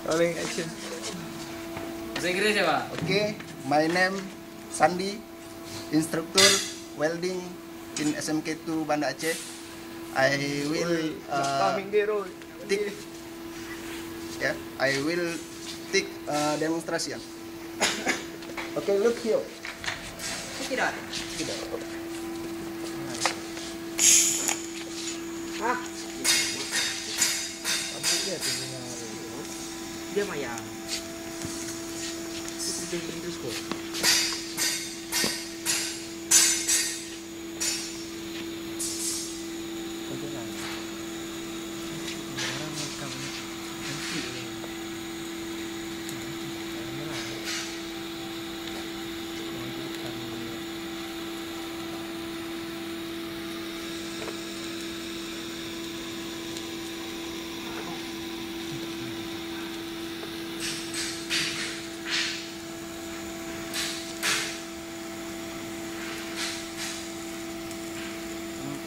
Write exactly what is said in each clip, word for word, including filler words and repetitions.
Rolling, action. Bahasa Inggris ya, Pak? Okay, my name Sandi, instructor welding in S M K two Banda Aceh. I will uh, Coming day roll. Take, yeah, I will take uh, demonstration. Okay, look here. Check it out. Tidak. Ah. Dia maya. Itu kerja Inggris kok. Kau jalan. Orang rekam nanti ni. Orang jalan. Orang rekam ni.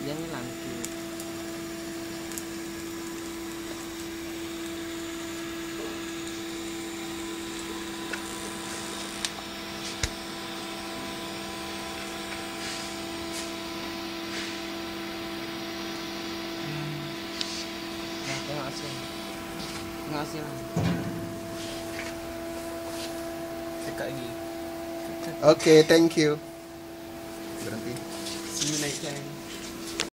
Jangan lanjut. Nah, tengok hasil. Tengok hasil lah. Dekat lagi. Okay, thank you. Berhenti. See you next time.